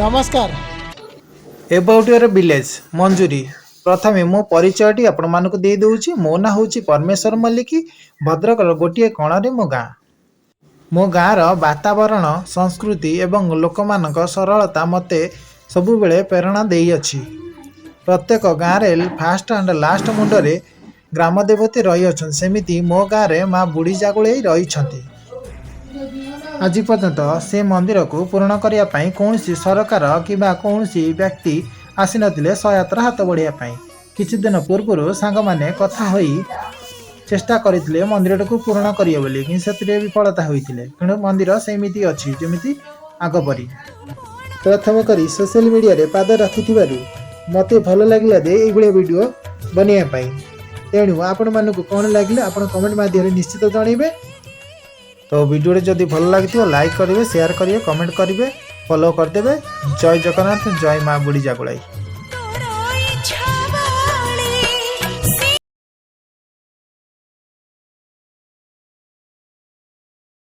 ନମସ୍କାର। About your village ମଞ୍ଜୁରୀ। ପ୍ରଥମେ ମୋ ପରିଚୟଟି ଆପଣମାନଙ୍କୁ ଦେଇଦେଉଛି। ମୋ ନାଁ ହେଉଛି ପରମେଶ୍ୱର ମଲ୍ଲିକ। ଭଦ୍ରକର ଗୋଟିଏ କଣରେ ମୋ ଗାଁ। ମୋ ଗାଁର ବାତାବରଣ, ସଂସ୍କୃତି ଏବଂ ଲୋକମାନଙ୍କ ସରଳତା ମୋତେ ସବୁବେଳେ ପ୍ରେରଣା ଦେଇଅଛି। ପ୍ରତ୍ୟେକ ଗାଁରେ ଫାଷ୍ଟ ଆଣ୍ଡ ଲାଷ୍ଟ ମୁଣ୍ଡରେ ଗ୍ରାମ ଦେବତୀ ରହିଅଛନ୍ତି, ସେମିତି ମୋ ଗାଁରେ ମା ବୁଢ଼ୀ ଜାଗୁଳେଇ ରହିଛନ୍ତି। ଆଜି ପର୍ଯ୍ୟନ୍ତ ସେ ମନ୍ଦିରକୁ ପୂରଣ କରିବା ପାଇଁ କୌଣସି ସରକାର କିମ୍ବା କୌଣସି ବ୍ୟକ୍ତି ଆସିନଥିଲେ ସହାୟତାର ହାତ ବଢ଼ିବା ପାଇଁ। କିଛି ଦିନ ପୂର୍ବରୁ ସାଙ୍ଗମାନେ କଥା ହୋଇ ଚେଷ୍ଟା କରିଥିଲେ ମନ୍ଦିରଟାକୁ ପୂରଣ କରିବେ ବୋଲି, କିନ୍ତୁ ସେଥିରେ ବିଫଳତା ହୋଇଥିଲେ। ତେଣୁ ମନ୍ଦିର ସେମିତି ଅଛି ଯେମିତି ଆଗ ପରି। ପ୍ରଥମ କରି ସୋସିଆଲ ମିଡ଼ିଆରେ ପାଦ ରଖିଥିବାରୁ ମୋତେ ଭଲ ଲାଗିଲା ଯେ ଏଇଭଳିଆ ଭିଡ଼ିଓ ବନେଇବା ପାଇଁ। ତେଣୁ ଆପଣମାନଙ୍କୁ କ'ଣ ଲାଗିଲା, ଆପଣ କମେଣ୍ଟ ମାଧ୍ୟମରେ ନିଶ୍ଚିତ ଜଣାଇବେ। ତ ଭିଡ଼ିଓଟି ଯଦି ଭଲ ଲାଗିଥିବ, ଲାଇକ୍ କରିବେ, ସେୟାର କରିବେ, କମେଣ୍ଟ କରିବେ, ଫଲୋ କରିଦେବେ। ଜୟ ଜଗନ୍ନାଥ, ଜୟ ମା ବୁଢ଼ୀ ଜାଗୁଳାଇ।